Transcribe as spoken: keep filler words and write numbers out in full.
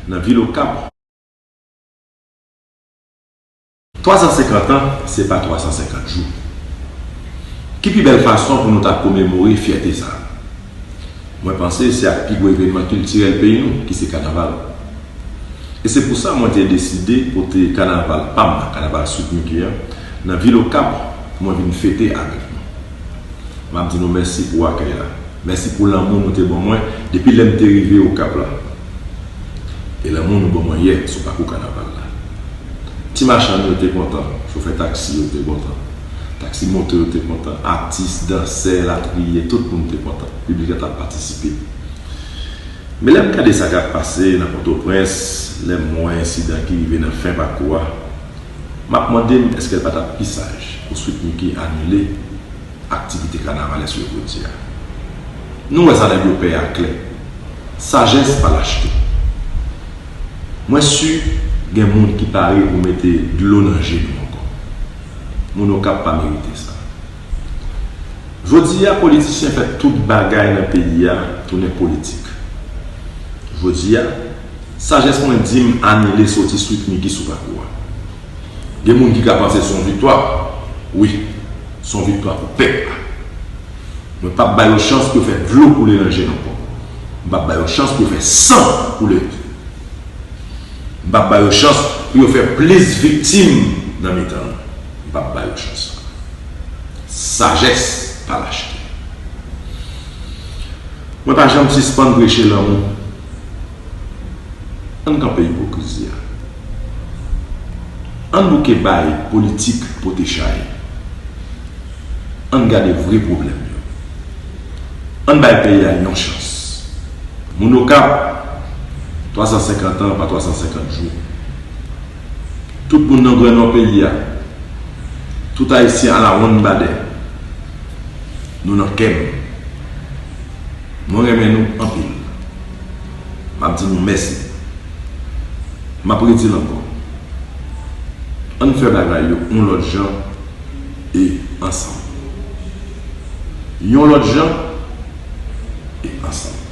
nan vil Okap. Twa san senkant an, se pa twa san senkant jou. Ki pi bèl fason pou nou ta komemore fyète sa a? Mwen panse se ak pi gwo evènman kiltirèl peyi nou, ki se kanaval. E se pou sa mwen te deside pote kanaval pa m nan, kanaval Sweet Mickey an, nan vil Okap pou mwen vin fete avèk nou. M ap di nou mèsi pou akèy la. Mèsi pou lanmou nou te ban mwen depi lè m te rive Okap la. E lanmou nou ban mwen yè sou pakou kanaval la. Ti machann yo te kontan, chofè taksi yo te kontan, taksi moto yo te kontan, atis, dansè, latriye, tout moun te kontan. Piblik la t ap patisipe. Men lè m gade sa k ap pase nan Pòtoprens, lè m wè ensidan ki rive nan fen pakou a, m ap mande m èske l pa t ap pi saj pou Sweet Mickey anile aktivite kanavalès yo jodi a. Nou wè sa nèg yo pè a klè. Sajès pa lachte. Mwen si gen moun ki pare pou mete dlo nan je nou ankò. Moun Okap pa merite sa. Jodi a, politisyen fè tout bagay nan peyi a tounen politik. Jodi a, sajès mwen di m anile soti Sweet Mickey sou pakou a. Gen moun ki ka panse se yon viktwa. Wi, se yon viktwa pou pèp la. Mwen p ap ba yo chans pou yo fè dlo koule nan je n ankò. Mwen p ap ba yo chans pou yo fè san koule. Mwen p ap ba yo chans pou yo fè plis viktim nan mitan nou. Mwen p ap ba yo chans. Sajès pa lachte. Mwen pa janm sispann preche lanmou. Ann kanpe ipokrizi a. Ann bouke bay politik pote chay. Ann gade vre pwoblèm yo. Ann bay peyi a yon chans. Moun Okap, twa san senkant an pa twa san senkant jou. Tout moun nan gouvènman peyi a, tout Ayisyen alawonnbadè, nou nan kè m. Mwen renmen nou anpil. M ap di nou mèsi. M ap redi l ankò. Ann fè bagay yo yon lòt jan e ansanm. Yon lòt jan e ansanm.